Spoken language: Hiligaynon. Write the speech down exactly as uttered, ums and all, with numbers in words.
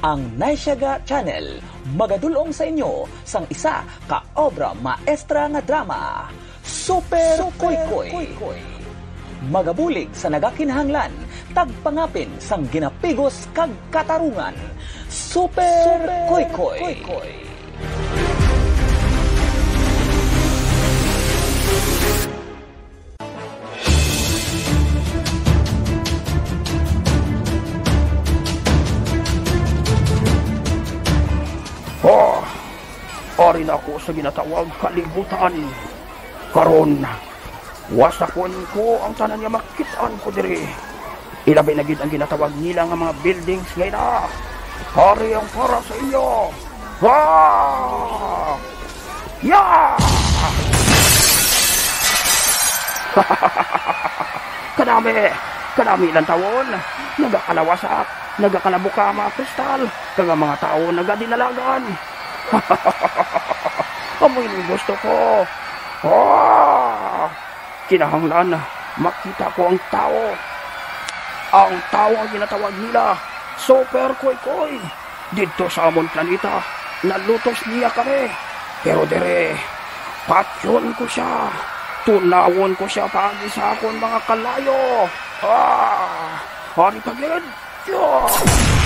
Ang Naisyaga Channel magadul-ong sa inyo sang isa ka obra maestra nga drama, Super Koykoy. Magabulig sa nagakinahanglan, tagpangapin sang ginapigos kag katarungan. Super Koykoy. Ah, ari na ako sa ginatawag kalibutan. Karon, wasakon ko ang tanan nga makit-an ko diri. Ilabi na gid ang ginatawag nila nga mga buildings nga ina. Ari ang para sa inyo. Ah! Ya! Kanami, kanami lang tawon. Nagakalawasak, nagakalabuka ang mga kristal, kag ang mga tawo nagadinalagan. Amo ini gusto ko. Ah! Kinahanglan makita ko ang tawo. Ang tawo nga ginatawag nila Super Koykoy. Didto sa amon planeta, nalutos niya kami. Pero diri, patyon ko sia. Tunawon ko sia paagi sa akon mga kalayo. Ah! Ari pa gid. Ah!